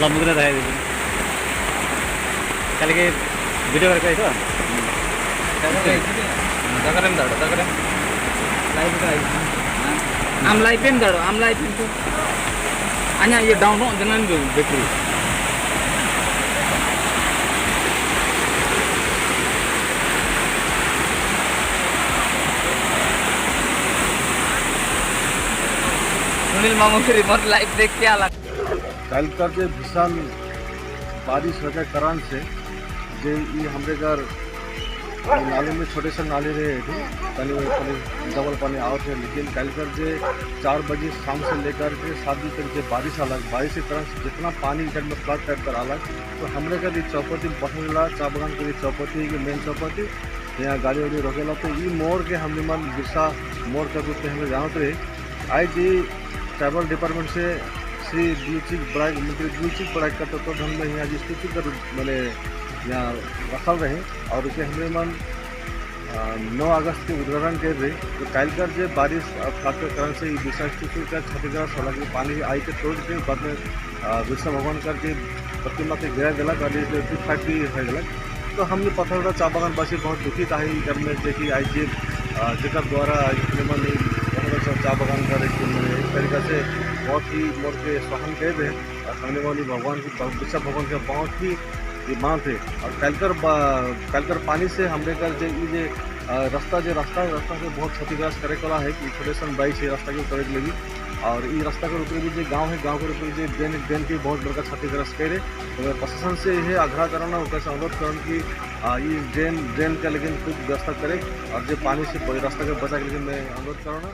লম্বুদরে দেখাই দিবি কালকে ভিডিও করে তো। आम लाइफ में दाड़ो आम लाइफ में तो आना ये डाउन हो जनन बेकरी। सुनील मामू की रिमोट लाइव देख के आला। कल का जे भीषण बारिश होने के कारण से जे ये हमरे घर नाले में छोटे से नाले रहे थे, पानी पानी डबल पानी आवत है, लेकिन कल कर जे 4 बजे शाम से लेकर के 7 बजे तक जे बारिश आलक, बारिश के कारण से जितना पानी इधर में फ्लड टाइप कर आलक तो हमरे घर चौपती पठेला चा बगान के चौपती के मेन चौपती यहाँ गाड़ी वाड़ी रोकेला, तो ये मोड़ के हमने मन बिरसा मोड़ के रूप में हमें जानते रहे। आज जी ट्राइबल डिपार्टमेंट से श्री दुचिक बड़ाई मंत्री दुचिक बड़ाई का तत्वाधान में यहाँ जिस स्थिति कर मैंने यहाँ रखल रहे और उसे हमने मन 9 अगस्त के उद्घाटन कर रहे। तो कल कर जे बारिश और फ्लड के कारण से बिरसा स्टेशन का क्षतिग्रस्त होला कि पानी आई के तोड़ के बाद में बिरसा भगवान का जे प्रतिमा के गिरा दिलक और टूट फाट भी हो गलक। तो हमने पथरगढ़ चा बागान वासी बहुत दुखित है घर में जे कि आज जे जेकर द्वारा मन पथरगढ़ चा बागान का एक मैंने एक तरीका से बहुत ही मोर के सहन कर रहे और हमने वाली भगवान की बिरसा भगवान के बहुत ही ये मांग थे। और कलकर पानी से हमने कर जे ये जे रास्ता जे रास्ता रास्ता के बहुत क्षतिग्रस्त करे वाला है कि छोटे सन बाइक से रास्ता के उतरे लगी और ये रास्ता के ऊपर भी जो गांव है गांव के ऊपर जो ड्रेन ड्रेन की बहुत बड़का क्षतिग्रस्त करे। तो मैं प्रशासन से यह आग्रह करना उनका से अनुरोध करना कि ये ड्रेन ड्रेन का लेकिन कुछ व्यवस्था करे और जो पानी से रास्ता के बचा के लेकिन मैं अनुरोध करना।